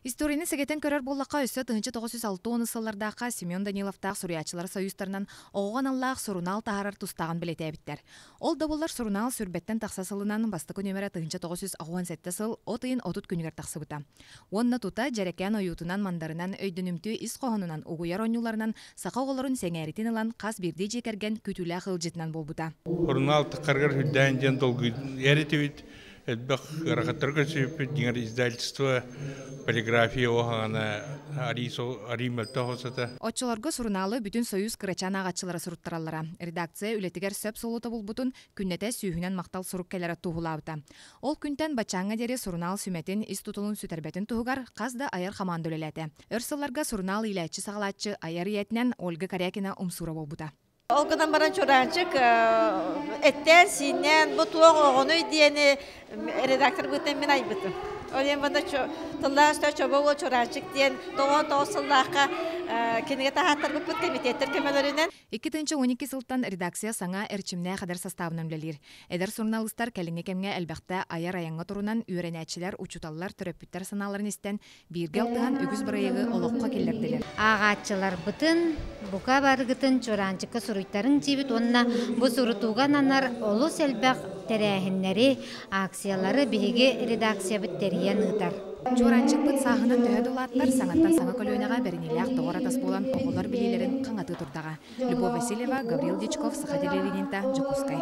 Историяны сэгэтэн көрөр буоллахха, өссө 1960 сыллардаахха Семен Даниловтаах суруйааччылар союзтарынан оҕоҕо аналлаах сурунаал таһаарар тустааҕын бэлиэтээбиттэр. Ол да буоллар сурунаал сүүрбэттэн тахса сылынан бастакы нүөмэрэ 1987 сыл от ыйын 30 күнүгэр тахсыбыта. Уонна тута дьэрэкээн ойуутунан-мандарынан, өйдөнүмтүө ис хоһоонунан, угуйар оонньууларынан саха оҕолорун сэҥээритин ылан хас биирдии дьиэ кэргэн күүтүүлээх ыалдьытынан буолбута. Сурунаал таххарыгар үрдээн диэн долгуйар этибит. Элбэх ыарахаттары көрсүбүппүт. Дьиҥэр издательство, полиграфия оһаҕана арий мөлтөх осата. Оччолорго сурунаалы бүтүн Союз кырачаан ааҕааччылара суруттараллара. Редакция үлэтигэр сөп суолу тобулбутун күннэтэ сүүһүнэн махтал сурук кэлэрэ туоһулаабыта. Ол күнтэн баччааҥҥа диэри сурунаал сүмэтин, ис тутулун сүтэрбэтин туһугар хас да айар хамаанда үлэлээтэ. Өр сылларга сурунаал иилээччи-саҕалааччы айар ийэтинэн Ольга Корякина умсуура буолбута. Ол гынан баран Чураанчык эттээн-сииннээн бу туох оҕонуй диэни редактор быһыытынан мин айбытым. Ол иһин банда тыллаах өстөөх чобо уол Чураанчык диэн 99 сыллаахха кинигэ таһааттарбыппыт кэмитиэттэр көмөлөрүнэн. 2012 сылтан редакция саҥа эрчимнээх эдэр састаабынан үлэлиир. Эдэр суруналыыстар кэлиҥҥи кэмҥэ элбэхтэ айар айаҥҥа турунан үөрэнээччилэр, учууталлар, төрөппүттэр санааларын истэн, бииргэ алтыһан үгүс бырайыагы олоххо киллэрдилэр. Ааҕааччыларбытын бука барыгытын Чураанчыкка суруйтарыҥ диибит уонна бу сурутууга ананар олус элбэх тэрээһиннэри, акциялары биһиги редакциябыт тэрийэн ыытар. Чуораанчыкпыт сааһынан төһө да улааттар, саҥаттан саҥа көлүөнэҕэ бэриниилээх доҕор-атас буолан оҕолор билиилэрин хаҥатыы турдаҕа. Любовь Васильева, Гаврил Дьячков, Саха телевидениета, Дьокуускай.